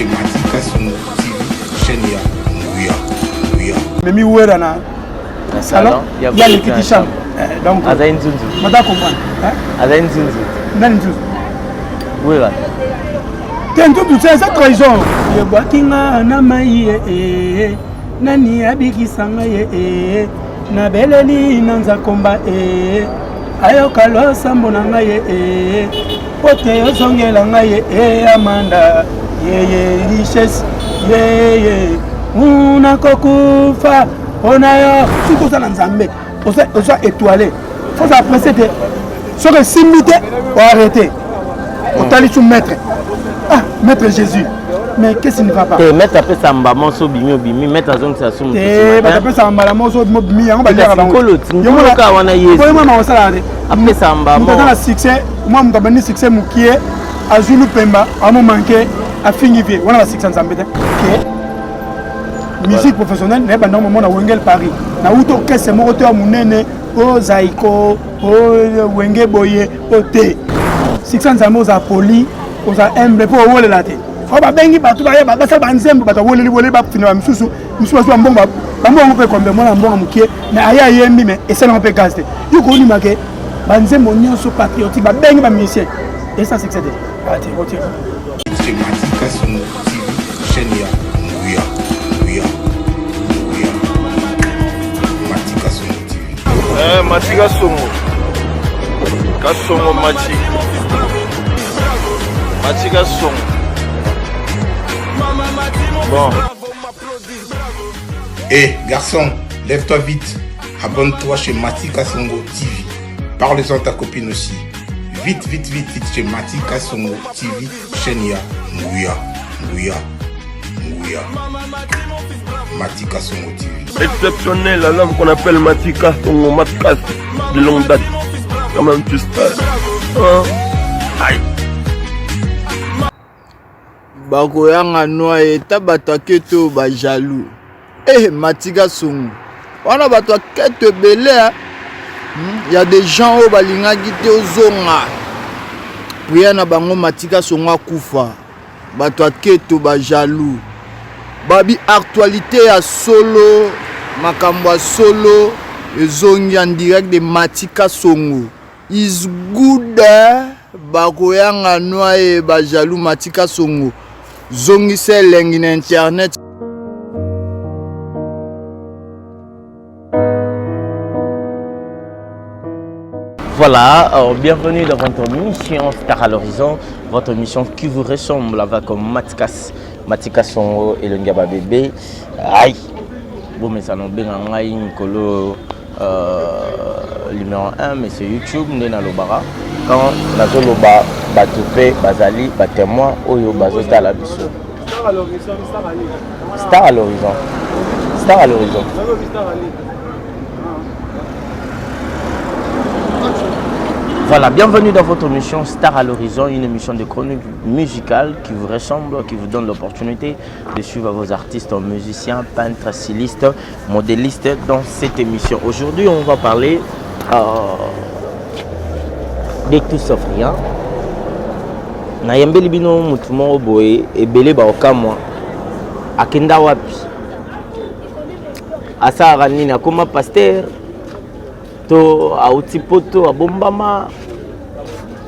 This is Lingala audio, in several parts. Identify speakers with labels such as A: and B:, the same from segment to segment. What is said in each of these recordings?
A: Chez Mati Kasongo TV, chaîne ya Nguya. Nguya.
B: Memi Wera na salon ya lekiti chambre. Eh, donc
C: azali nzunzu.
B: Mata comprendre.
C: Hein? Azali nzunzu.
B: Nani nzunzu?
C: Wera.
B: Te nzunzu c'est ça trahison. Yebwaki nga na mai eh, eh, nani abikisa ngai eh, eh. Nabeleli na nzakomba eh. Ayoka losambo na ngai eh, eh. Po te ozongela ngai eh, eh, Amanda yeye richesse yeye nakokufa mpo na yo. Soki oza na Nzambe oza étoilé, faut ozala presse te. Soki esimbi te oarrete, otali su maître. Ah, maître Jésus, mais qu'est-ce qui ne va pas?
C: Te maître apesa mbala moso obimi obimi, maître azongisa su moto.
B: Te bato apesaka mbala moso obimi obimi, yango baliaka bango.
C: Nkolo kaka wana Yesu.
B: Boye mama osalaka te.
C: Apesa mbala
B: moto aza na succès, mwa moto abandi succès mokie, azwi lupemba, amo manke, afingi vie, wana ba succès Nzambe te. Ke musique professionnelle naye banda momona Wengel Paris, na uti orchestre moko te ya monene o Zaiko o Wenge boye o te. Succès Nzambe oza poli, oza humble mpo owolela te. Oyo babengi bato baye basala banzembo, bato awoleli woleli bafina ba misusu misusu bazwa mbongo bambongo mpe kombe mwana mbongo mokie, mais aye ayembi, mais esalango mpe gaz te. Yo koondima ke banzembo nyonso patriotique babengi ba musicien esa succès te. Ate otie.
A: Chez Mati Kasongo TV, chaîne ya Nguya, Nguya, Nguya. Mati Kasongo TV.
D: Eh, Mati Kasongo. Kasongo Mati. Mati Kasongo. Bon.
A: Eh, garçon, lève-toi vite. Abonne-toi chez Mati Kasongo TV. Parle-en à ta copine aussi. Vite, vite, vite, vite chez Mati Kasongo TV, chaîne ya Nguya, Nguya, Nguya. Mati Kasongo TV.
D: Exceptionnel, l'homme qu'on appelle Mati Kasongo, Matkas de longue date. Quand même, tu sais. Hein? Aïe.
E: Bakoyanga noa eta bato ya keto ba jaloux. Eh, Mati Kasongo. Wana bato ya keto ebele, hein? Ya des gens oyo balingaki te ozonga. Prière na bango Mati Kasongo akufa. Bato ya keto ba jaloux. Babi actualité ya solo, makambo ya solo ezongi en direct de Mati Kasongo. Is good. Bakoyanga noye ba jaloux Mati Kasongo. Zongisa elengi na internet.
C: Voilà, alors bienvenue dans votre émission Star à l'horizon, votre émission qui vous ressemble avec Mathias, Mathias Kasongo et le Ngaba bébé. Aïe, bon mais ça nous benga ngai mikolo numéro 1 mais c'est YouTube nde nalobaka quand nazoloba bato mpe bazali ba témoin oyo bazotala biso. Star à l'horizon. Star à l'horizon. Voilà, bienvenue dans votre émission Star à l'horizon, une émission de chronique musicale qui vous ressemble, qui vous donne l'opportunité de suivre vos artistes, musiciens, peintres, stylistes, modélistes dans cette émission. Aujourd'hui, on va parler de tout sauf rien. Nayembeli bino mutu moko boye ebele baokamwa akenda wapi, asalaka nini, akoma pasteur to auti poto abombama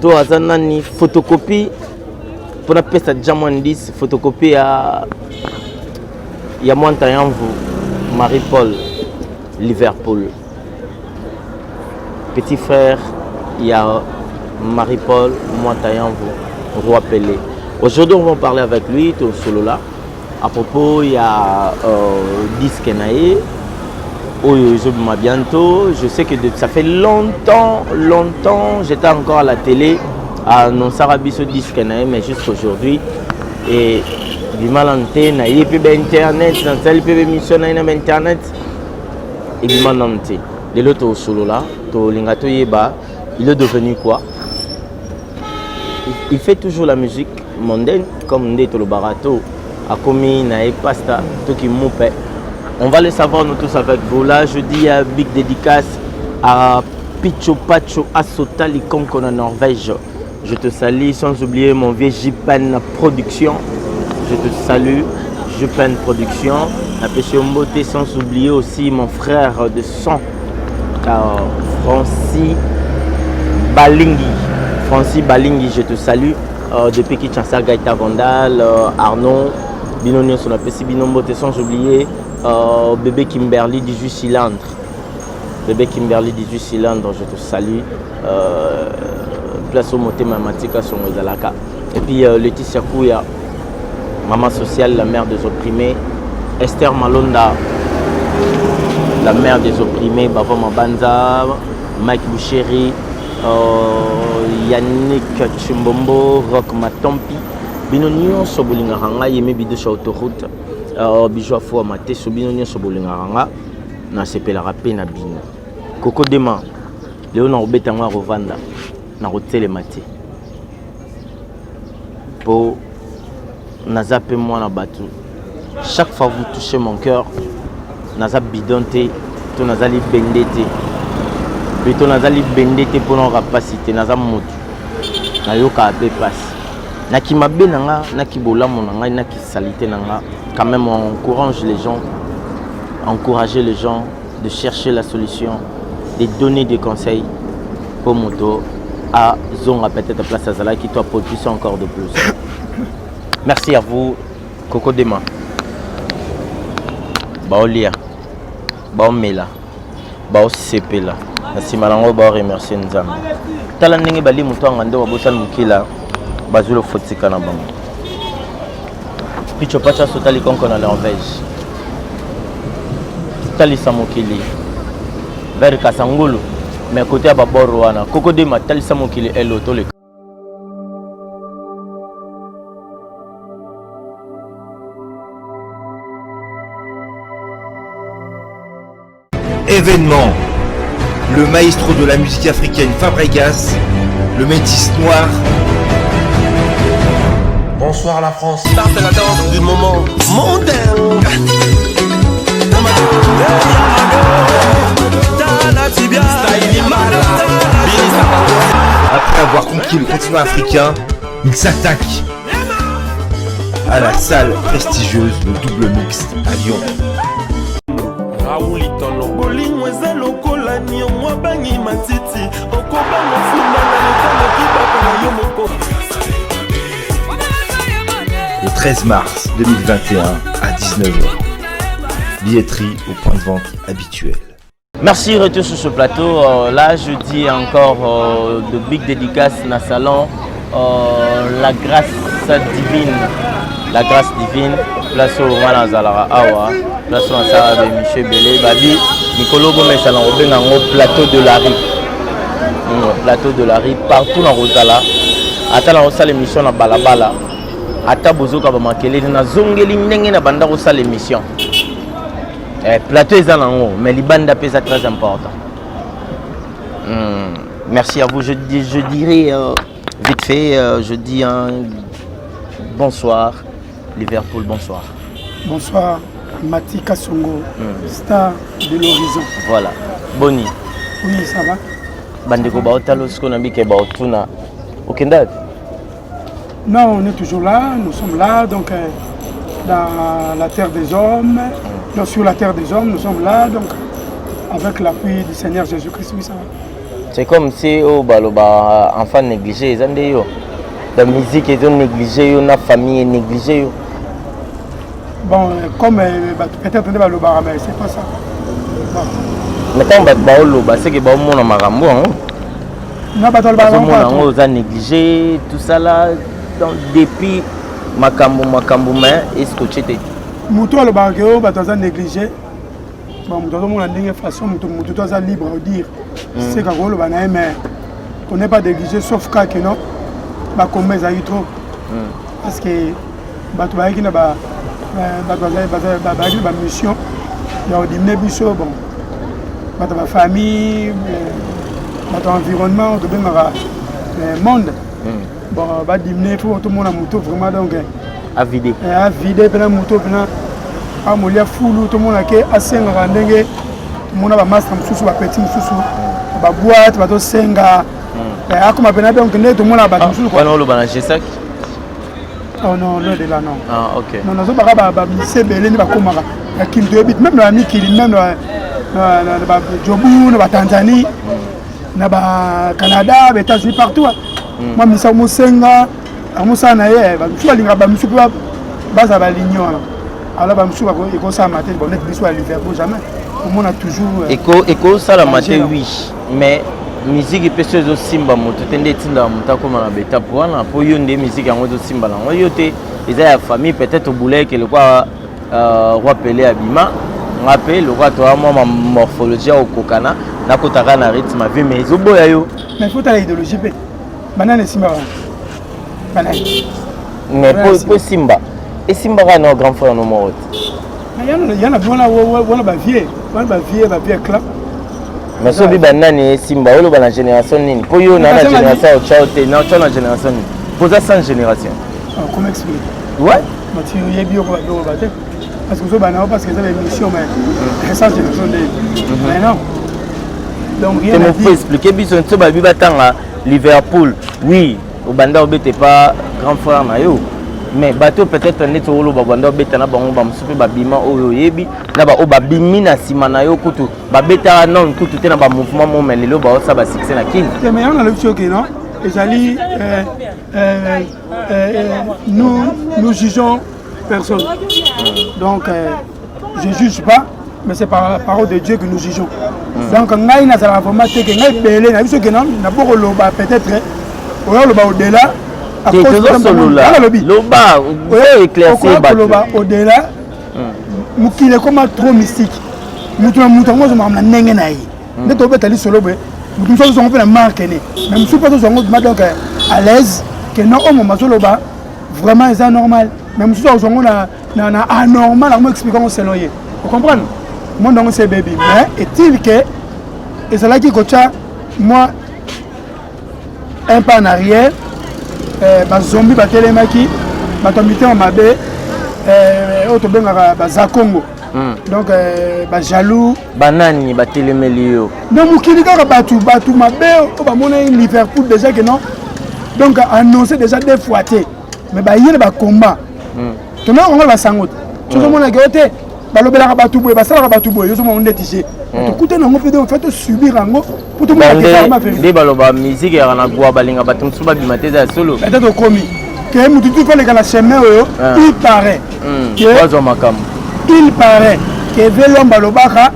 C: to aza nani. Photocopie mpona pesa deja mwa 10 photocopie ya Mwanta Yamvu Marie Paul Liverpool, petit frère ya Marie Paul Mwanta Yamvu Roi Pelé. Aujourd'hui on va en parler avec lui to solola à propos ya disque na ye oyo ezobima bientôt. Je sais que ça fait longtemps, longtemps, j'étais encore à la télé à annoncer biso disque na ye, mais jusqu'aujourd'hui et bima nanu te. Na ye mpe ba internet, nasali mpe émission na ye na ba internet, ebima nanu te. Lelo tosolola, tolinga toyeba il est devenu quoi. Il fait toujours la musique mondaine comme nde tolobaka to akomi na ye pasta toki mupe. On va le savoir nous tous avec vous. Là je dis à big dédicace à Picho Pacho Asota Likonko na Norvège. Je te salue, sans oublier mon vieux Jipan Production. Je te salue. Jupen Production. Napesi yo mbote sans oublier aussi mon frère de sang, euh, Francis Balingi. Francis Balingi, je te salue. Euh, depuis Kinshasa, Gaïta Vandal, euh, Arnaud, bino nyonso napesi bino mbote sans oublier euh, bébé Kimberly 18 cylindres. Bébé Kimberly 18 cylindres, je te salue. Euh, place au motema matika songo ezalaka. Et puis euh, Laetitia Kouya, maman sociale, la mère des opprimés. Esther Malonda, la mère des opprimés, Bava Mabanza, Mike Boucheri, euh, Yannick Chimbombo, Rock Matompi. Bino nyonso bolingaka ngai yemi bidosha autoroute euh, bijou afua mateso bino nyonso bolingaka nga nasepelaka mpe na bino koko dema lelo nakobeta yango ya kovanda nakotelema te mpo naza mpe mwana bato chaque fois vous touchez mon cœur naza bidon te to naza libende te plutôt naza libende te mpo nayoka mpasi te naza motu nayokaka mpe mpasi naki mabe na nga naki bolamu na ngai naki salite na nga quand même on encourage les gens encourager les gens de chercher la solution de donner des conseils mpo moto azonga peut-être place azalaki to apropulse encore de plus merci à vous Coco Dema baolia baomela baosepela na nsima na yango baoremercie nzambe tala ndenge bali moto anga nde babosani mokila bazwi lofotika na bango picho pacha sotali konko na norvège talisa mokili vers kasangulu mais kote ya babor wana koko dema talisa mokili elo toleka
F: Événement. Le maestro de la musique africaine Fabregas, le métis noir.
D: Bonsoir la France. Ça c'est la danse du moment. Mondain.
F: Après avoir conquis le continent africain, il s'attaque à la salle prestigieuse le double mixte à Lyon.
D: bolingo eza lokola niongo abangi matiti okobanga funda na lekanaki baka na yo moko
F: Le 13 mars 2021 à 19h. Billetterie au point de vente habituel.
C: Merci, retour sur ce plateau. Euh, là, je dis encore euh, de big dédicaces na salon. Euh, la grâce divine. La grâce divine. Place au wana azalaka awa. Place oyo asala ba émission ebele. Babi, mikolo bomesana kobenga yango plateau de la rue. Plateau de la rue partout na kozala. Ata na kosala émission na balabala. Ata bozoka ba makelele nazongeli ndenge na banda kosala émission. Eh, plateau eza nango mais libanda mpe eza très important hmm. merci à vous je, je dirais euh, vite fait euh, je dis un bonsoir Liverpool bonsoir
B: bonsoir Mati Kasongo hmm. star de l'horizon
C: voilà boni
B: oui ça va
C: bandeko baotala sikoyo na bike baotuna okenda
B: Non, on est toujours là, nous sommes là, donc euh, dans la terre des hommes, donc, sur la terre des hommes, nous sommes là, donc avec l'appui du Seigneur Jésus-Christ, oui, ça va.
C: C'est comme si oh, baloba enfant négligé, eza nde yo. La musique ezo négligé yo, na famille négligé yo.
B: Bon, euh, comme euh, peut-être nde balobaka, mais c'est pas ça.
C: Bon. Mais ntango bato baoloba seke baomona makambo yango
B: na bato
C: bazomona yango oza négligé tout ça là donc depuis makambo makambo mais escotche te
B: moto alobaka ke oyo bato aza négligé bon moto azomona ndenge façon moto moto to aza libre au dire mm. seka koloba na ye mais on n'est pas négligé sauf cas que non bakomba ezalaki trop mm. parce que bato bayaki na bato bayaki na bamission ya kodimine biso bon bato ya bafamille euh, bato ya environnement tobengaka euh, monde hmm. bon badimine fo tomona moto vraiment donc euh,
C: avide
B: avide mpena moto mpena amolia fulu tomona ke asengaka ndenge tomona bamasta mosusu bapeti mosusu hmm. baboite bazosenga hmm. akoma mpena donc nde tomona bato mosusu
C: wana oloba na jesaki
B: Oh non, loin de là, non.
C: Ah, ok.
B: Non, nazobaka bamise ebele nde bakomaka na kini toyebi même na mikili même na bajobu na batanzanie na bacanada baétats-unis partout mwa misa mosenga amosala na ye bamosusu balingaka bamosusu mpe bazala balingi wana alors bamosusu ekosalama te bon neti biso ya liverpool jamais omona toujours
C: ekosalama te oui, mais musique mpe so ezosimba moto te nde etindaka moto akóma na betape wana, mpo yo nde musique yango ezosimba nango yo te, eza ya famille. Peut-être obuleke lokwa Roi Pele abima, nga mpe lokwa toya mwa morphologie ya kokokana, nakotaka na rythme vie, mais ezoboya yo.
B: Mais faut tala idéologie mpe, banani esimba wana, banani?
C: Mais po esimba, esimbaka na grand frère no moko te.
B: Yana wana wana bavie wana, bavie bavie clan.
C: Mais soki banani esimba, oloba na génération nini? Mpo yo na génération otya te, na otya na génération nini? Mpo oza sans génération.
B: Comment expliquer?
C: Ouais.
B: Mati oyebi yo koloba te parce que ozobana yo, parce que eza baémission, mais sans génération nde, mais non, donc rien.
C: Te, mo expliquer biso so babi batanga Liverpool. Oui, obanda obete pa grand frère na yo, mais bato peut-être neti oloba banda obeta na bango, bamosusu mpe babima oyo oyebi na baoyo babimi na nsima na yo, kutu babetaka non kutu te na bamouvement mo, mais lelo baosala basuccès na Kini.
B: Te, mais yango nalobi soki non, ezali nous nous jugeons personne, donc je juge pas, mais c'est par la parole de Dieu que nous jugeons. Donc ngai nazalaka vraiment te ke ngai pele na biso ke nabokoloba, peut-être oyo oloba au-delà.
C: Tozosolola, loba, éclaircir.
B: Koloba au-delà, mokili ekoma trop mystique, moto na moto yango ozomaka na ndenge na ye nde tobeta lisolo boye. Moto mosusu azozwango mpe na marke ne, mais mosusu mpe azozwango ma donc à l'aise ke non, oyo momo azoloba vraiment eza normal, mais mosusu azozwango na anormal, yango explique yango selon ye, ocomprendre monde yango se ebebi. Mais est-il ke ezalaki kotya mwa un pas en arrière, bazombi batelemaki, bato ya mitema mabe oyo tobengaka baza Congo, donc bajaloux.
C: Banani batelemeli yo?
B: Donc mokili kaka, bato mabe oyo bamonaki Liverpool déjà ke non, donc annoncé déjà deux fois te, mais baye na bacombat tomeka kongo na basango te. Tozomonaki yo te, balobelaka bato boye, basalaka bato boye, yozomona ndeti je tokutani yango mpe, donc faut tosubir yango po
C: tomonande. Baloba musique yaka na gwa, balinga bato mosusu babima te, eza ya solo?
B: Peut-être okomi ke mutu tu koleka na chemin oyo, il paraît.
C: Bazwa makambo.
B: Il paraît ke velombe alobaka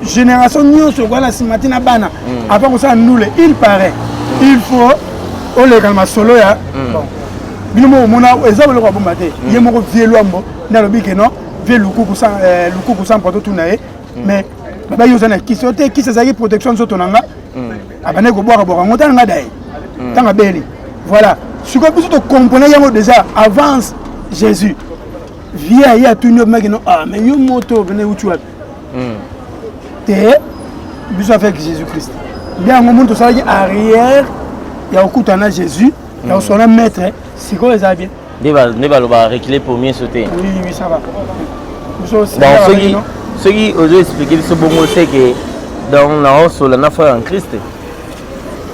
B: génération nyonso ekoya na nsima ntina bana avant kosala ndule, il paraît il faut oleka na masolo ya bon. Bino moko omona eza boloko ya bomba te. Ye moko vie Lwambo nde alobi ke non, vie Lukuku Lukuku sans poto tuna ye, mais babai oza na kisi oyo te, kisi ezalaki protection nzoto na nga, abandaki kobwaka bwaka yango tala nga daye ntango abeli. Voilà, sikoyo biso tokomprenaki yango déjà avance. Jésus vie aye atuni yo maki non, ah mais yo moto pene euti wapi te? Biso avec Jésus Christ nde yango moni tosalaki arrière ya kokutana na Jésus, ya kosona maître, sikoyo eza bien.
C: Nde balobaka reculer pour mieux sauter.
B: Oui, ça va. Biso
C: donc soki ozo expliquer biso bongo, c'est que donc naosola na frère en Christ,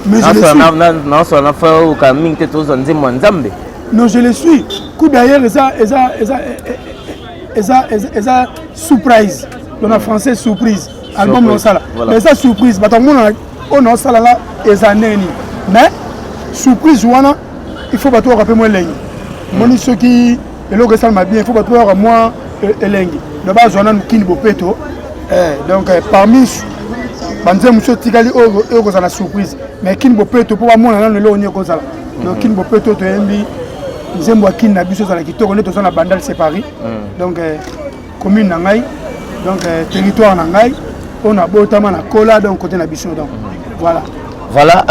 C: naosola na frère oyo kala mingi te tozwa nzembo ya Nzambe.
B: Non, je le suis. Coup d'ailleurs eza eza eza eza eza surprise, donc na français surprise, album naosala, mais eza surprise, bato amona oyo naosala la eza ndenge nini, mais surprise wana il faut bato oyoka mpe mwa elengi. Omoni, soki eloko esalama bien, il faut bato oyoka mwa elengi. Donc bazwa nanu Kini Bopeto. Donc parmi banzembo mosusu etikali oyo ekozala na surprise, mais Kini Bopeto mpo bamona nanu eloko nini ekozala. Donc Kini Bopeto, toyembi nzembo ya Kini na biso, ezala kitoko nde toza na Bandal, c'est Paris, donc commune na ngai, donc territoire na ngai oyo nabotama, na kola, donc côté na biso, donc voilà.
C: Voilà,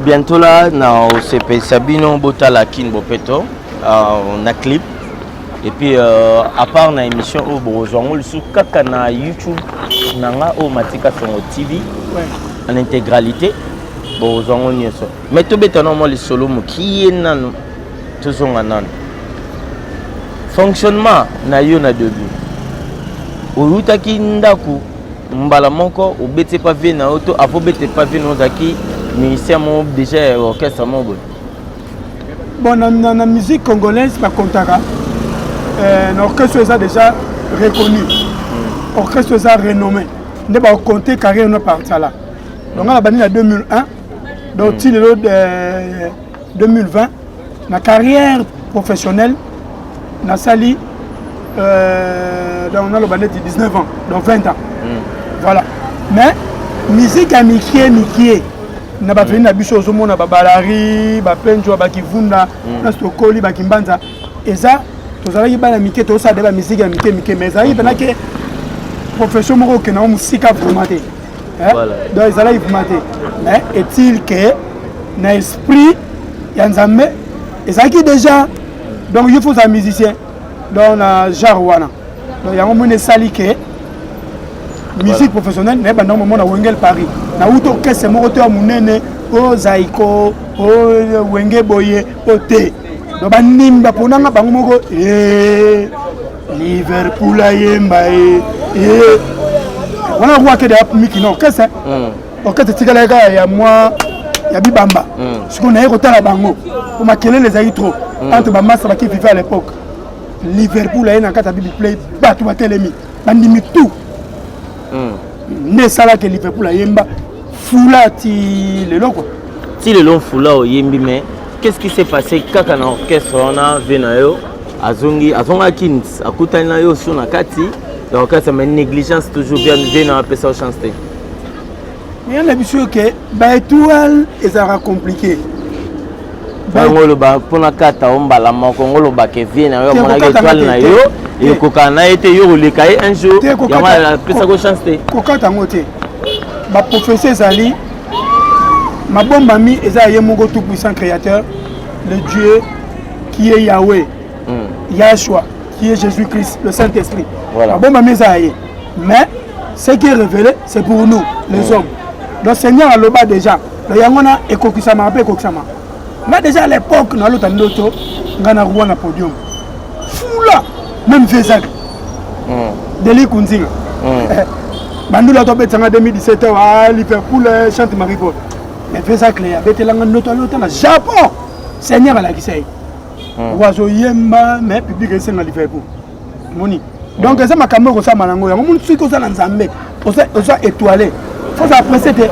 C: bientôt là na osepelisa bino, botala Kin Bopeto na clip et puis à part na émission oyo, bokozwa yango lisusu kaka na YouTube na nga oyo Matika Songo TV en intégralité, bokozwa yango nyonso. Mais tobeta na mwa lisolo mokie nanu, tozonga nanu fonctionnement na yo na début. Oyutaki ndako mbala moko obeti epa vie na yo, to avo obeti epa vie na yo, ozalaki musicien mo déjà ya orchestre mo boye?
B: Bon, na, na, na musique congolaise bakontaka euh, na orchestre eza déjà reconnu, orchestre eza renommé, nde bakompte carrière no partir là. Donc nga nabandi na 2001, donc ti lelo 2020, na carrière professionnelle nasali donc naloba neti 19 ans, donc 20 ans, voilà. Mais musique ya mikie mikie na baveni na biso, ozomona babalari, bapenjwa, bakivunda, place tokoli, bakimbanza, eza tozalaki bana mike, tozosala de bamusique ya mike mike, mais ezalaki mpena ke profession moko okende yango mosika vraiment te. Donc ezalaki vraiment te, mais est-il que na esprit ya Nzambe ezalaki déjà, donc yo faut ozala musicien, donc na genre wana. Donc yango moni esali ke musique professionnelle nayeba ndango momona Wengel Paris, nauti orchestre moko te ya monene oyo Zaiko, oyo Wenge boye o te. Donc bandimi baponanga bango moko e Liverpool ayemba ye e wana roi akede ya miki na orchestre. Orchestre etikalaki kaka ya mwa ya bibamba. Sikoyo naye kotala bango po makelele ezalaki trop entre bamasa baki vive à l'époque. Liverpool aye na kati ya bibi play, bato batelemi, bandimi tout. Nde esalaki Liverpool ayemba fula ti lelo quoi.
C: Ti lelo fula oyembi. Mais qu'est-ce qui s'est passé kaka na orchestre wana? Ve na yo azongi, azongaki, akutani na yo so na kati ya orchestre, mais négligence toujours bien. Ve na apesa yo chance te.
B: Ya na biso ke baétoile ezalaka compliqué.
C: Yango oloba mpona kata o mbala moko, ngo olobaka vie na yo amonaki étoile na yo ekokana na ye te, yo koleka ye un jour, yango apesako chance te.
B: Kokata yango te. Baprophétie ezali mabombami, eza ya ye moko tout puissant créateur, le Dieu qui est Yahweh, Yahshua, qui est Jésus-Christ, le Saint-Esprit. Mabombami eza ya ye, mais ce qui est révélé, c'est pour nous les hommes. Donc Seigneur aloba déjà, donc yango na ekokisamaka mpe ekokisamaka. Nga déjà à l'époque nalota ndoto nga na roi na podium fula, même Vesak Deli Kunzinga, bandula tobetisanga 2017 awa Liverpool chante Marie Paul. Mais Vesak abetelanga ndoto, alota na Japon, Seigneur alakisa ye roi azoyemba, mais public esenga Liverpool moni. Donc eza makambo ekosama nango. Yango moni, soki oza na Nzambe, oza étoilé, faut ozala pressé te.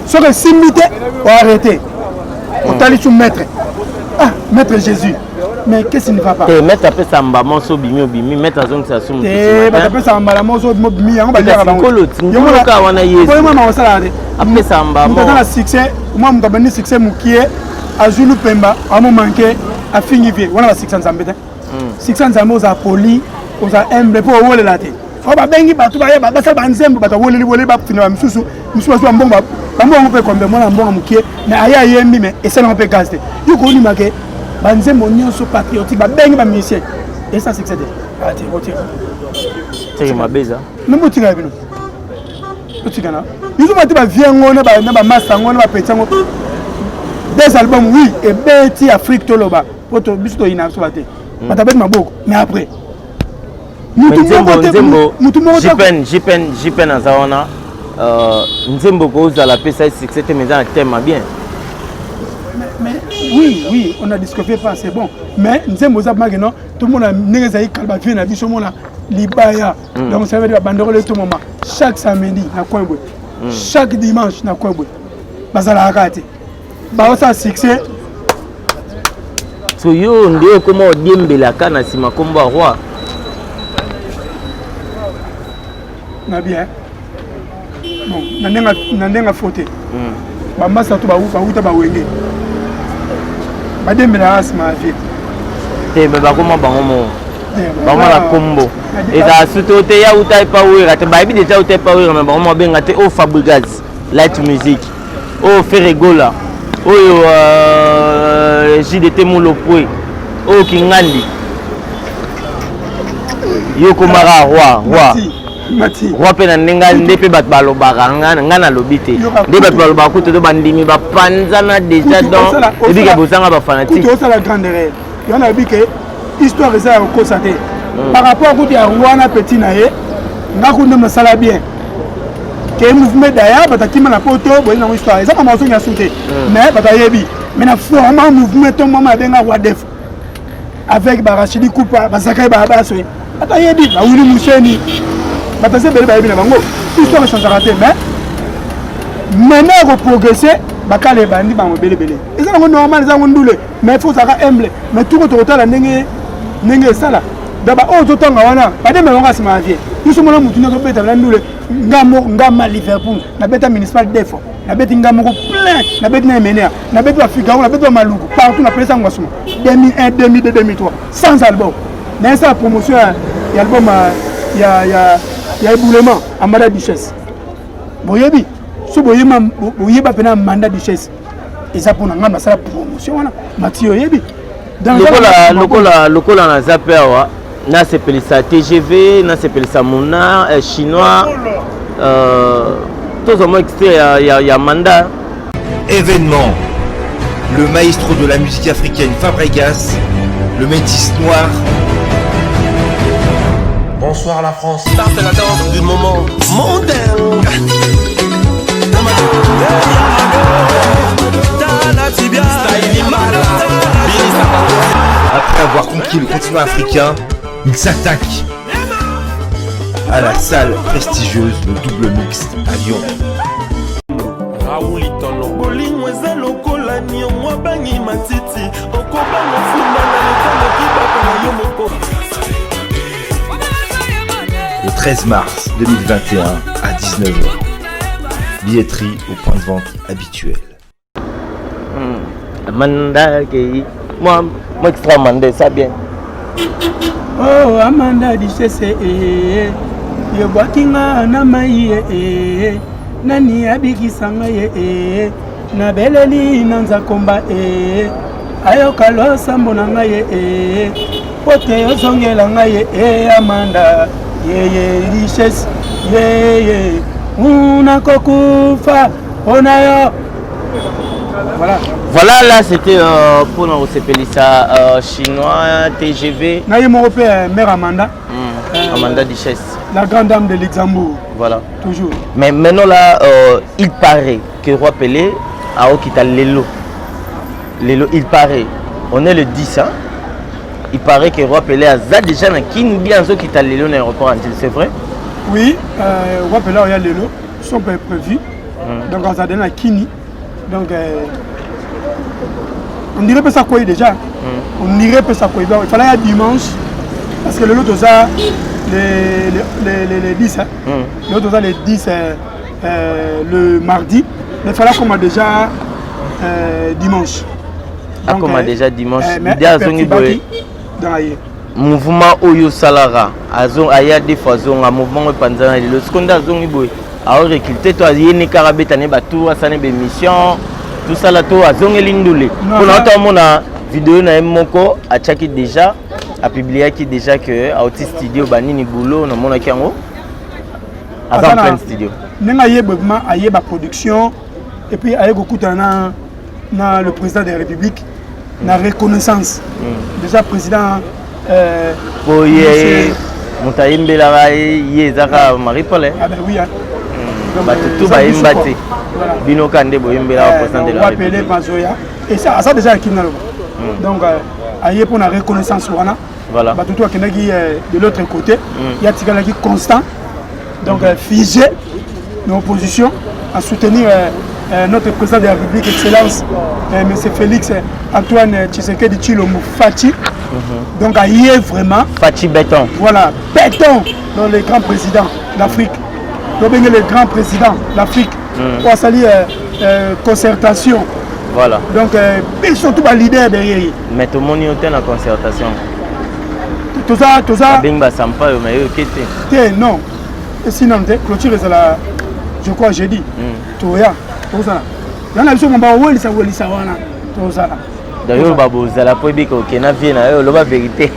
B: Soki esimbi te, oarrêté, otali su maître, ah maître Jésus, mais qu'est-ce qui ne va pas?
C: Te, maître apesa mbama so obimi, obimi, maître azongisa so.
B: Te, bato apesaka mbala moko so obimi, yango baliaka
C: bango wana.
B: Yesu osalaka te.
C: Apesa mbama.
B: Moto aza na succès, mwa moto abandi succès mokie, azwi lupemba, amomanke, afingi vie wana. Basuccès Nzambe te. Succès Nzambe, ozala poli, ozala humble mpo owolela te. Oyo babengi bato bayeba basala banzembo, bato awoleli woleli, bafina bamisusu misusu bazwa mbongo, bambongo mpe kombe mwana mbongo mokie, mais aye ayembi, mais esalango mpe gaz te. Yo koondima ke banzembo nyonso patriotique, babengi bamusicien, esa succès te. Ate botika.
C: Teke mabe eza.
B: Me botika ya bino, botika na biso bate bavie yango na bamasa yango na bapeti yango. Des albums, oui, ebeti Afrique, toloba po biso toyina biso bate, bato abeti maboko, mais après
C: mutu moko te, mutu moko te. Jpen Jpen aza wana, nzembo kozala apesa ye succès te, mais eza na thème bien.
B: Mais oui, oui, on a disqualifié pas, c'est bon, mais nzembo eza make non, tomona ndenge ezali kala, bavie na biso mona libaya. Donc ça veut dire babanderole etomama chaque samedi na coin boye, chaque dimanche na coin boye, bazalaka kaka te, baosala succès.
C: So yo nde okoma odiembelaka na nsima nkombo ya roi.
B: Na bien, bon, na ndenge afo te. Bamasa to bauta bawenge, badembelaka nsima ya vie.
C: Te, me bakoma bango mo bango na kombo ezala surtout te ya uta epa Wera te, bayebi deja uta epa Wera, me bango mo babenga te oyo Fabrigas Light Music, oyo Ferregola, oyo JDT Mulopwe, oyo Kingandi. Yo komaka roi, roi, roi mpe na ndenge nde mpe bato balobaka, nga nalobi te, nde bato balobaka kutu to bandimi bapanzana déjà, donc ebika bozanga bafanatique.
B: Osala grande erreur yo, nayebi ke histoire eza ya kokosa te par rapport kutu ya roi na petit na ye. Nga kutu nde nasala bien ke mouvement daya, bato akima na poto boye nango, histoire eza mama ozongi asu te, mais bato ayebi. Mais na format mouvement to mama abenga roi def avec barachidi kupa bazakai babaso ata yebi bawili museni bato aza ebele bayebi na bango histoire echangeaka te. Mais maintenant ekoprogresse, bakala ebandi bango ebelebele, eza nango normal, eza yango ndule, mais faut ozalaka humble. Mais tuko tokotala ndenge ndenge esala. Donc baoyo totanga wana badembe bango nsima ya vie biso, mona motu nyonso obeta na ndule. Nga moko, nga ma Liverpool nabeta municipal deux fois, nabeti nga moko plein, nabeti na Emenea, nabeti bafigaro, nabeti bamaluku partout, napelesa yango basuma 2001, 2002, 2003 sans album. Nayesala promotion ya album ya éboulement Amanda Duchesse. Boyebi so boyeba, boyeba mpena Amanda Duchesse eza mpona ngai nasala promotion wana. Mati, oyebi.
C: Lokola naza mpe awa, nasepelisa TGV, nasepelisa mona chinois, tozwa mwa extrait ya Manda.
F: Événement. Le maestro de la musique africaine Fabregas, le métis noir.
D: Bonsoir la France. Ça c'est la danse du moment mondain.
F: Après avoir conquis le continent africain, il s'attaque à la salle prestigieuse, le Double Mix à Lyon.
D: Bolingo eza lokola niongo, abangi matiti, okobanga funda na lekanaki baka na yo moko.
F: Le 13 mars 2021 à 19h. Billetterie au point de vente habituel.
C: Amanda kei mwa extra Manda esa bien.
B: Oh Amanda Duchesse, eh, yobwaki nga na mai, eh, nani abikisa ngai ye eh, nabeleli na nzakomba eh, ayoka losambo na ngai ye eh, po te ozongela ngai ye eh, Amanda yeye Duchesse yeye, nakokufa mpo na yo. Voilà.
C: Voilà, là c'était mpona kosepelisa chinois TGV.
B: Na ye moko mpe mère Amanda.
C: Amanda Duchesse.
B: La grande dame de Luxembourg.
C: Voilà.
B: Toujours.
C: Mais maintenant là, il paraît que Roi Pelé aokita lelo. Lelo, il paraît. On est le 10, hein? Il paraît que Roi Pelé aza déjà na Kin bien azokita lelo na aéroport Ndjili, c'est vrai?
B: Oui, Roi Pelé oya lelo, sont prévu. Donc aza na Kini. Donc on dirait mpe ça kwei déjà. On dirait mpe ça kwei. Donc il fallait ya dimanche parce que lelo toza les 10, hein? Lelo toza les 10, le mardi, mais il fallait akoma déjà dimanche.
C: Akoma déjà dimanche. Ide azongi boye.
B: Dans ye.
C: Mouvement oyo osalaka, aya des fois, azonga, mouvement oyo epanzana lelo, sikoyo nde azongi boye, aorecruter to ayeni kaka abeta ne batour, asala ne baémission, tosala to azongeli ndule mpona ota omona video na ye moko atiaki déjà, apubliaki déjà que auti studio banini boulot, namonaki yango aza en plein studio.
B: Ndenge ayeba vraiment, ayeba production et puis aye kokutana na le président de la République na reconnaissance déjà président.
C: Po ye moto ayembelaka ye ezaka Marie Paul.
B: Ah ben oui, hein.
C: Bato tu bayemba te, bino ka nde boyembelaka président de la
B: République. Mazoya et ça aza déjà akimi naloba. Donc aye mpona reconnaissance wana. Bato tu akendaki de l'autre côté, ye atikalaki constant, donc figé na opposition à soutenir notre président de la République, Excellence M. Félix Antoine Tshisekedi Tshilombo Fatshi. Donc aye vraiment.
C: Fatshi béton.
B: Voilà, béton dans le grand président d'Afrique. Donc le grand président d'Afrique. Pour asali concertation. Donc et surtout ba leader derrière.
C: Mais tout le monde est en concertation.
B: Toza toza.
C: Abengi basampa yo, mais yo oke te.
B: Te, non. Esi nanu te, clôture ezala je crois jeudi. Toya tozala ya na biso momba owelisa welisa wana tozala.
C: D'ailleurs babozala mpo oyebika okenda vie na yo, oloba vérité,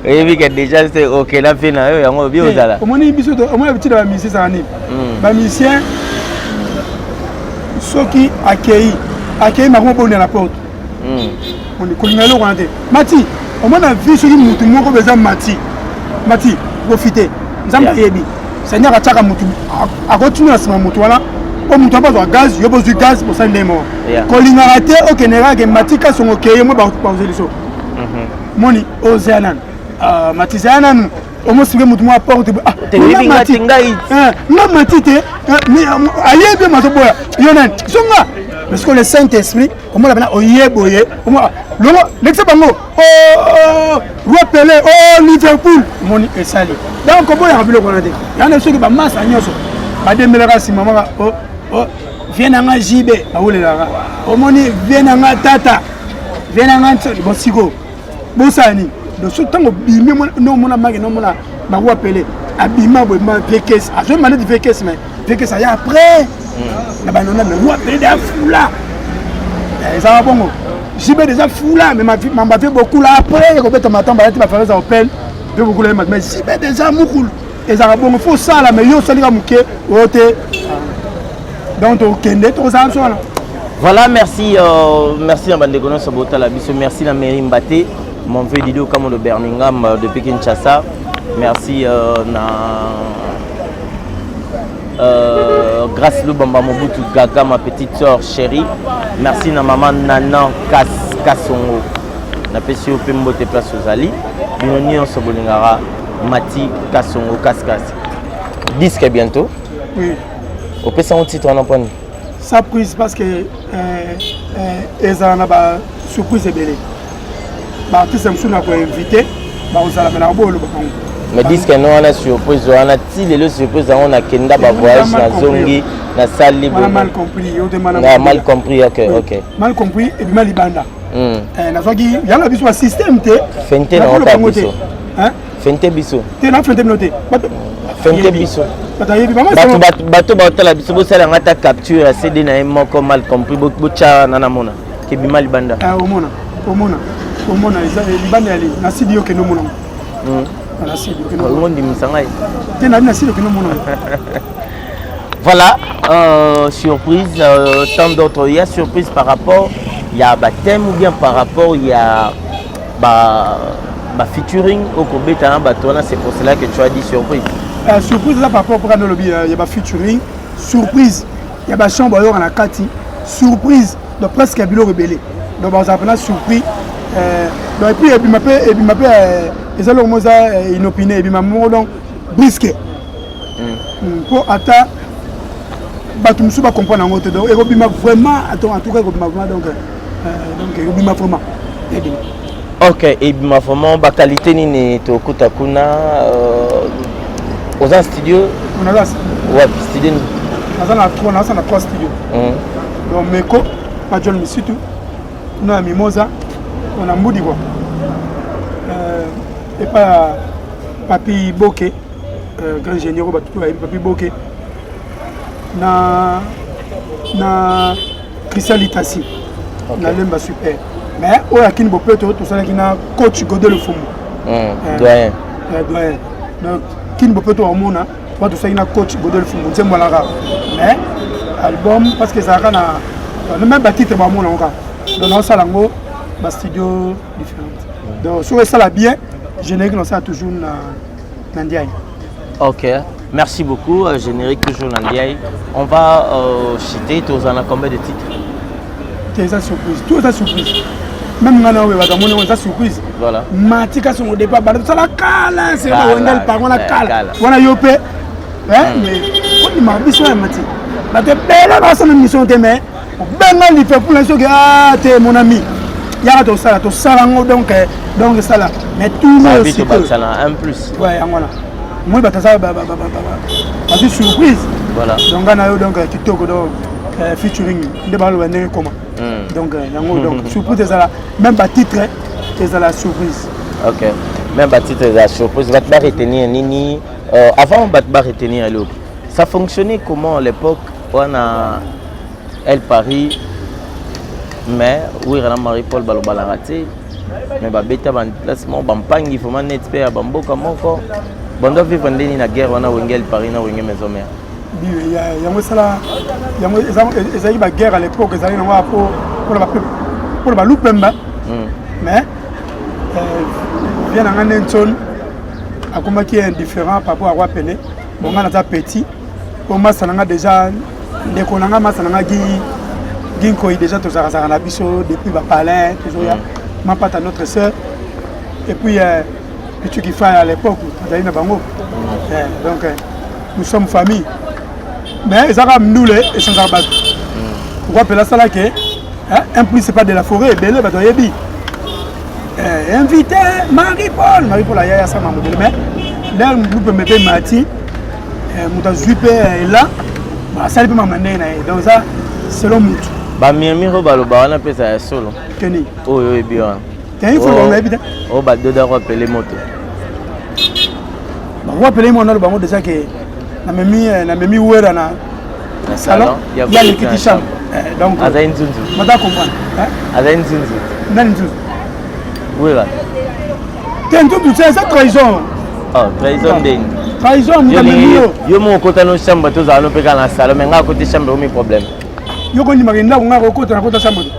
C: oyebika déjà se okenda vie na yo, yango obi ozala.
B: Omoni biso, omoni habitude ya bamusicien ezala nini? Bamusicien soki akei akei mako mobonda na porte, kolinga eloko wana te. Mati, omona vie, soki mutu moko eza mati mati profite, Nzambe ayebi, Seigneur atiaka mutu, akotinda na nsima mutu wana. Po moto abazwa gaz, yo bozwi gaz, bosali ndenge moko. Kolingaka te okende kaka ke Mati Kasongo okeye mo bazwi liso. Moni ozela nanu. Ah, Mati zela nanu. Omosike moto mwa porte. Ah, nga Mati. Nga Mati te. Ayebi yo mazoboya. Yo nani? Zonga. Parce que le Saint-Esprit, omona bana oye boye, omona longo lekisa bango. Oh, roi Pelé, oh Liverpool, moni esali. Donc koboyaka biloko wana te. Yana soki ba masa nyonso badembelaka nsima maka oh, oh, vie na nga JB bawelelaka. Omoni vie na nga tata, vie na nga nsoni bon sikoyo bosala nini? Donc soki ntango obimi nomona make nomona ba roi Pelé abima boye ma VKS azwi maneti VKS mais VKS aya après na banona mais roi Pelé de afula ezalaka bongo. JB déjà fula mais ma vie beaucoup là après ekobeta matamba alati ba fareza opel mpe beaucoup là mais JB déjà mukulu ezalaka bongo faut osala mais yo osalika moke oyo te donc tokende tokozala biso wana.
C: Voilà, merci, merci na bandeko nyonso botala biso, merci na Mary Mbaté, mon vieux Dido Kamo de Birmingham depuis Kinshasa, merci na Grâce Lubamba Mobutu Gaga, ma petite sœur chérie, merci na maman Nanan Kasongo, na pesi yo pe mbote place ozali, bino nyonso bolingaka Mati Kasongo Kaskas. Disque bientôt.
B: Oui.
C: Opesa ngo titre wana poni?
B: Surprise parce que ezala na ba surprise ebele. Ba artiste mosusu na ko inviter, ba kozala na bo loba bango.
C: Mais disque no wana surprise wana ti lelo surprise yango na kenda ba voyage na zongi na salle libre.
B: Mal compris, yo demande.
C: Na mal compris, OK, OK.
B: Mal compris et bima libanda. Nazwaki yanga biso ba système te.
C: Fente na oka biso.
B: Hein?
C: Fente biso.
B: Te na fente bino te.
C: Fente biso.
B: Bato ayebi bango.
C: Bato bato baotala biso bosala nga ta capture ya CD na ye moko mal compris botya na namona ke bima libanda.
B: Ah omona omona omona eza libanda ya li na CD yo kende omona. Na CD okende.
C: Ngo ndimisa ngai.
B: Te na na CD okende omona.
C: Voilà, surprise, tant d'autres. Il y a surprise par rapport, il y a baptême ou bien par rapport, il y a bah, bah, featuring au Kobeta, bah, toi, c'est pour cela que tu as dit surprise.
B: Surprise, là, par rapport à lobby, il y a bah, featuring, surprise, il y a bah, chambre, il y a kati, surprise, donc presque il y a rebellé. Donc, bah, on a surpris. Donc, et puis, et puis, ma paix, et puis, ma paix, et ça, le inopiné, et puis, ma donc, brisqué. Pour ata bato mosusu bacomprendre yango te donc ekobima vraiment en tout cas ekobima vraiment donc donc ekobima vraiment ebima.
C: Ok, ebima vraiment ba qualité nini tokuta kuna oza studio?
B: Naza
C: wapi studio nini?
B: Naza na trois, naza na trois studio. Donc Meko, pa John Misitu, na Mimosa, na Mbudi quoi. Et pa Papi Boke, grand ingénieur bato bayebi Papi Boke na na Christian Litasi.
C: Okay.
B: Na Lemba super. Mais oyo akini bopeto tosalaki na coach Godel Fumbu.
C: Doyen.
B: Doyen. Donc kini bopeto omona wa tosalaki na coach Godel Fumbu nzembo alaka. Mais album parce que ezalaka na même ba titre ba mona ngo. Donc naosala yango ba studio différent. Donc soki esala bien générique naosala toujours na na Ndiaye.
C: Ok, merci beaucoup. Générique toujours na Ndiaye. On va citer, tu en as combien de titres?
B: C'est ça surprise, tout ça surprise. Même ngana oyo bato amoni eza surprise.
C: Voilà.
B: Matika son départ bato sala kala, c'est
C: Kala,
B: wendel par wana kala.
C: kala.
B: Wana yo pe hein mais on m'a biso ya mati. Bato ebele basala mission te mais benga Liverpool soki ah te mon ami. Yaka to sala to sala ngo donc donc sala mais tout le monde
C: aussi. Basala un plus.
B: Ouais, yango wana. Moi bato sala ba ba ba ba ba. Ba surprise.
C: Voilà.
B: Donc ngana yo donc kitoko donc featuring nde baloba ndenge koma. Donc yango donc surprise ezala même ba titre ezala surprise.
C: OK. Même ba titre ezala surprise bato ba retenir nini avant bato ba retenir eloko. Ça fonctionnait comment à l'époque wana El Paris mais oui na Marie-Paul balobalaka te mais babeta ba placement bampangi vraiment net pe ya bamboka moko bando vivre ndeni na guerre wana Wenge El Paris na Wenge Maison Mère.
B: Yango esala yango ezalaki ba guerre à l'époque ezalaki nango po mpona balupemba mais vient na nga nde Nson akomaki indifférent par rapport à Roi Pelé. Bon nga naza petit po masa na nga déjà Ndeko na nga masa na nga Guy Guy Nkoyi déjà tozalaka na biso depuis ba palais tozoya mm. Mapata notre sœur et puis euh, Pichu Kifaya à l'époque tozali na bango mm. eh, donc euh, nous sommes famille mais ezaka ndule echangeaka bato mm. pourquoi mpela asala ke un plus c'est pas de la forêt ebele bato bayebi eh, invité Marie Paul Marie Paul ayaya asala mambo ebele mais lere lupembe mpe mati eh, moto azwi mpe eh, ela asali mpe mama ndenge na ye donc eza selon motu
C: bamurmure oyo baloba wana mpe eza ya solo
B: keni
C: oyo oyebi wana
B: keni fo bango nayebi te
C: oyo badoda roi pele moto
B: roi pele moto naloba yango déjà ke namemi eh, namemi wera na salon ya lekiti chambre donc
C: azali nzunzu
B: mata comprendre
C: azali nzunzu
B: nani nzunzu
C: wera
B: te nzunzu te eza trahison
C: oh, trahison ndeni
B: trahison moto amemi yo
C: yo moko okota no chambre tozala no mpe kaka na salon me ngai akoti chambre omi problème
B: yo kondimaka ndako ngai kokota nakota chambre te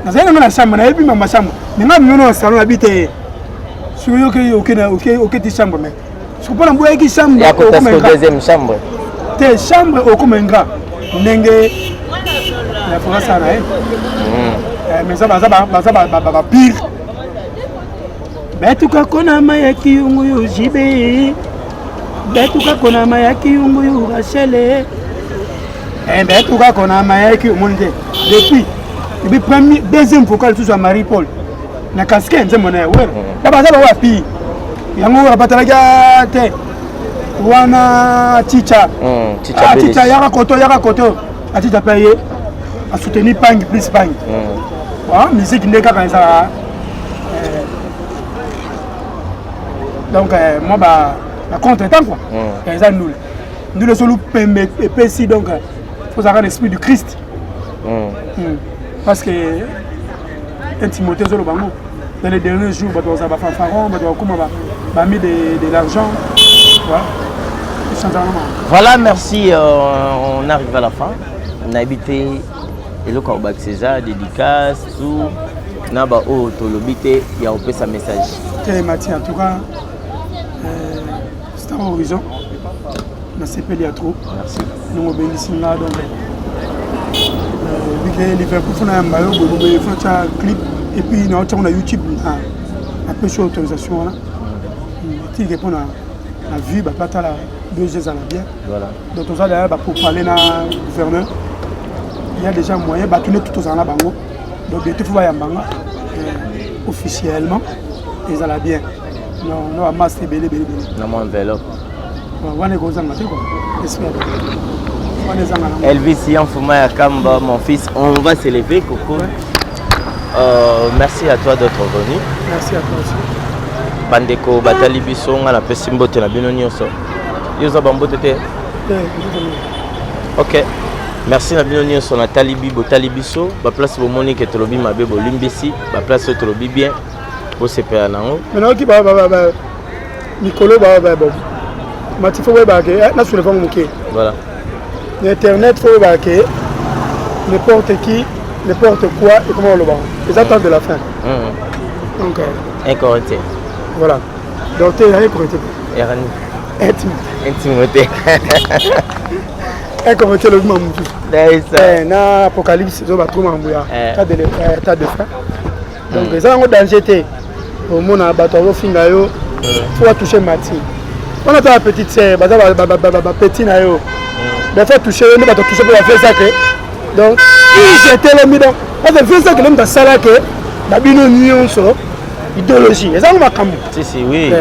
B: nazali nanga na chambre nayebi mama chambre me ngai amemi na salon nabi te soki yo oketi chambre me soki mpona boyaki chambre
C: deuxième chambre
B: te chambre okoma ingrat ndenge ya forasa na ye hmm. eh, mais baza bapire betuka konama ya kiyunguyu jibe betuka konama ya kiyunguyu rachele eh, betuka konama ya ki omoni te depuis ebi premier deuxième vocal lisusu ya marie paul na casque nzembo na ye wera hmm. na baza bawa pire yango wera batalaki ah, te wana chicha
C: hmm,
B: ah, chicha yaka koto yaka koto achicha mpe ye asoutenir pangi plus pangi hmm. musique nde kaka ezalaka euh, donc euh, moi ba ba contre temps quoi mm. eza ndule ndule solu pembe epesi donc euh, faut ozalaka na esprit du christ mm. Mm. parce que un timothée ezoloba yango dans les derniers jours bato bazala bafanfaron bato bakoma bami de, de l'argent voilà.
C: Voilà, merci. Euh, on arrive à la fin. nayebi te eloko ya kobakisa eza dédicace tout na baoyo tolobi te ya kopesa message
B: te mati en tout cas euh, star horizon nasepeli ya trop ndenge obengisi nga donc bike euh, liverpool fona yamba yo boye fona tya clip et puis naotyango na youtube napesi autorisation wana etike mpo na vue bato batala deux ezala bien donc toza d'ailleurs bapourparler na gouverneur il y a déjà moyen bato nde tozala na bango donc bientôt fo bayamba nga euh, officiellement ezala bien non no bamasta ebele ebele ebele
C: na mwa enveloppe
B: wana ekozanga te quoi esprit wana ezanga
C: Elvis Yanfuma ya Kamba mon fils on va s'élever coco ouais. euh, merci à toi d'être venu
B: merci à toi aussi
C: bandeko batali biso nga napesi mbote na bino nyonso yo oza bambote te ok merci na bino nyonso natali bi botali biso baplace bomoni ke tolobi mabe bolimbisi baplace oyo tolobi bien bosepela nango
B: nayoki mikolo mati fo boyebaka ke eh, nasouleva ngo moke
C: voilà
B: na internet fo boyebaka ke n'importe qui n'importe quoi ekoma koloba eza temps de la fin
C: mm.
B: donc euh,
C: incorrecte
B: voilà donc te ya incorrecte
C: erani
B: intime incorrecte elobi ma mosusu eh, na apocalypse ezo batro makambo ya eh. tas de fin donc eza yango danger te omona bato azofinga yo fo atouche mati wana ata bapetite sœur baza bapetit na yo mais fo atouche yo nde bato atouche mpe bavie zake donc ige etelemi donc parce que vie zake nde moto asala ke na bino nyonso idéologie eza yango makambo
C: si si oui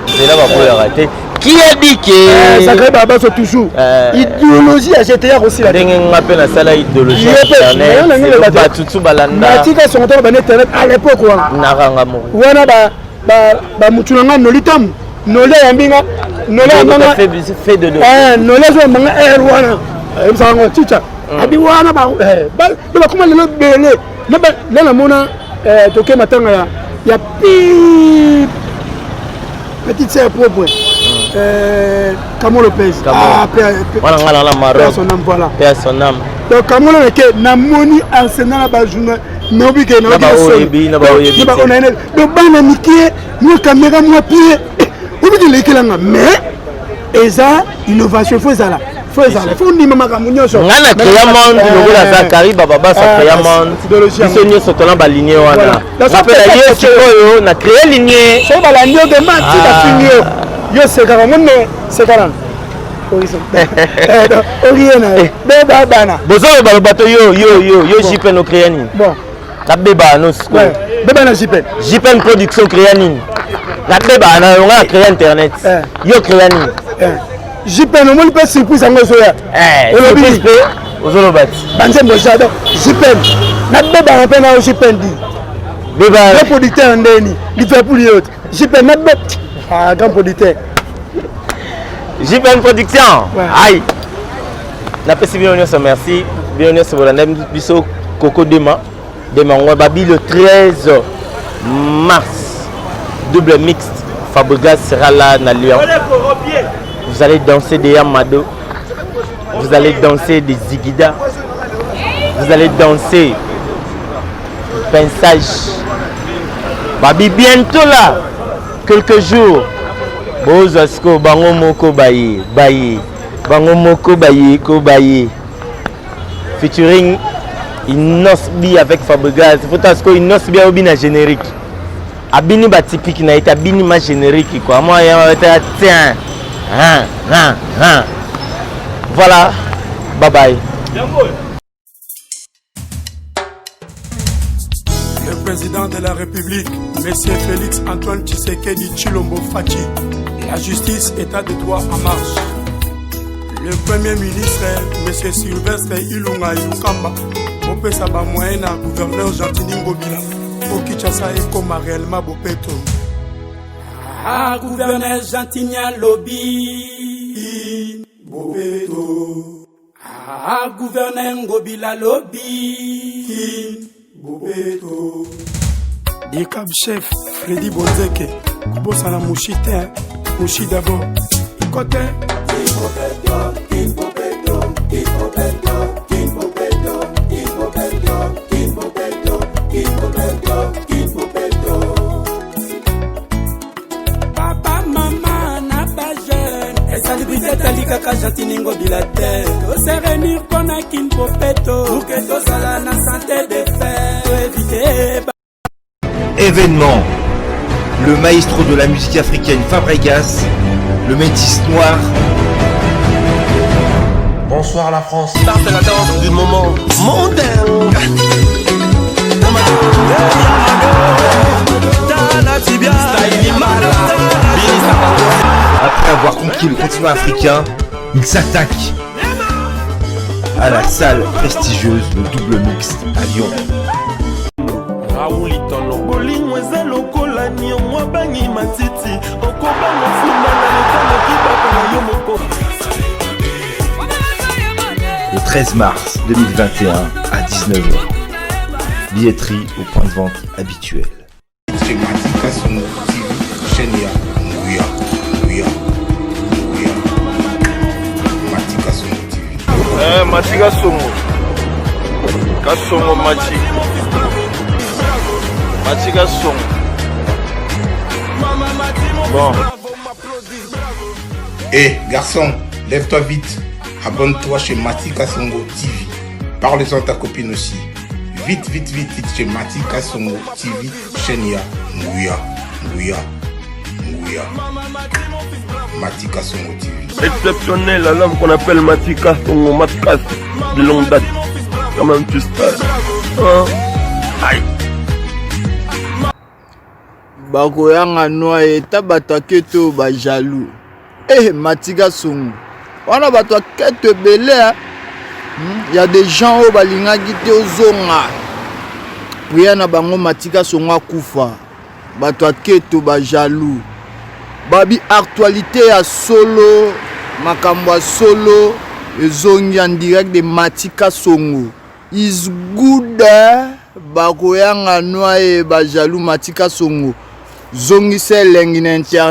C: nzela baboyaka te qui a dit que
B: eh, Zachary Babaso toujours eh, idéologie ya GTA kosila
C: ndenge nga mpe nasala idéologie ya internet batutu balanda
B: natika songo toko bana internet à l'époque wana
C: naranga moko
B: wana ba ba ba mutu na nga noli tamu noli ayambi nga noli ayamba nga eh, noli azoyamba nga air wana ayebisaka ngo chicha mm. abi wana bakoma lelo ebele na namona toke matanga ya ya pi petite sœur propre mm. euh, Camo Lopez
C: ah, wana nga na Maroc
B: son âme voilà
C: paix à son âme
B: donc Camo Lopez namoni Arsenal na ba journal nayobi ke
C: nayobi na ba oyebi
B: na ba oyebi donc bana mike mwa caméra mwa pied oyebi ke elekelanga mais eza innovation fo ezala. Faut ezala, faut ndima makambo nyonso.
C: Nga na créa monde lokola Zakari Bababasa créa monde. Biso nyonso tona ba lignée wana. Nga mpe na ye sikoyo na créa lignée.
B: Soki balandi yo ke mati bafingi yo. Yo sekaka ngo ne seka nanu. Orie na ye. Beba bana.
C: Bozoloba loba to yo yo yo yo JPN o créa nini?
B: Bon.
C: Nabeba no sikoyo.
B: Beba na JPN.
C: JPN production créa nini? Nabeba na yo nga na créa internet. Yo créa nini?
B: JPN omoni mpe surprise yango ezoya.
C: Olobi mpe ozoloba ti.
B: Banzembo j'adore JPN. Nabebaka mpe na yo JPN di.
C: Beba.
B: Grand producteur ndeni Liverpool yo te. JPN nabe ah grand producteur.
C: JPN production. Aïe. Napesi bino nyonso merci. Bino nyonso bolanda biso Coco Dema. Dema ngwa babi le 13 mars. Double mixte. Fabregas sera là na Lyon. Vous allez danser des Yamado. Vous allez danser des Zigida. Vous allez danser Pensage. Babi bientôt là. Quelques jours. Bozwa sikoyo bango moko baye baye bango moko baye ko baye featuring Innos B avec Fabregas. Faut sikoyo Innos B ayobi na générique. Abini ba typique na ye te, abini ma générique quoi. Moi ya tiens. Hein, hein, hein. Voilà. Bye bye.
B: Le président de la République, M. Félix Antoine Tshisekedi Tshilombo Fatshi, la justice, état de droit en marche. Le Premier ministre, M. Sylvestre Ilunga Ilunkamba, opesa ba moyen na gouverneur Gentiny Ngobila po Kinshasa ekoma réellement bopeto. Ah, gouverneur Gentiny alobi bopeto. Ah, gouverneur Ngobila alobi bopeto. Dikab chef Freddy Bonzeke kobosana mushi te mushi d'abord ikote. Papa, mama na ba jeune esalibite etali kaka Gentiny Ngobila te tose réunir mpo na kin bopeto pour que tozala na santé de fer to éviter
F: Événement. Le maestro de la musique africaine Fabregas, le métis noir.
D: Bonsoir la France. Ça c'est la danse du moment mondain.
F: Après avoir conquis le continent africain, il s'attaque à la salle prestigieuse le double mixte à Lyon.
D: Raoul Itono. Bolingo eza lokola niongo abangi matiti okobanga funda na leta kibaka na yo moko.
F: Le 13 mars 2021 à 19h. Billetterie au point de vente habituel.
A: Chez Matika Songo TV, chaîne ya Nguya, Nguya, Nguya. Matika Songo TV.
D: Matika Songo. Kasongo Machi. Matika Songo. Bon.
A: Eh, garçon, lève-toi vite. Abonne-toi chez Matika Songo TV. Parle-en à ta copine aussi. Vite, vite, vite, vite chez Matika Songo TV, chaîne ya Nguya, Nguya, Nguya. Matika Songo TV.
D: Exceptionnel à l'homme qu'on appelle Matika Songo Matkas de longue date. Quand même tu sais. Hein? Aïe.
E: Bakoyanga noa eta bato aketo ba jaloux. Eh Matika Songo. Wana bato aketo ebele hein. Y a des gens oyo balingaki te ozonga. Prière na bango Matika Songo akufa. Bato aketo ba jaloux. Babi actualité ya solo, makambo ya solo ezongi en direct de Matika Songo. Is good bakoyanga noye ba jaloux Matika Songo. Zongisa elengi na internet.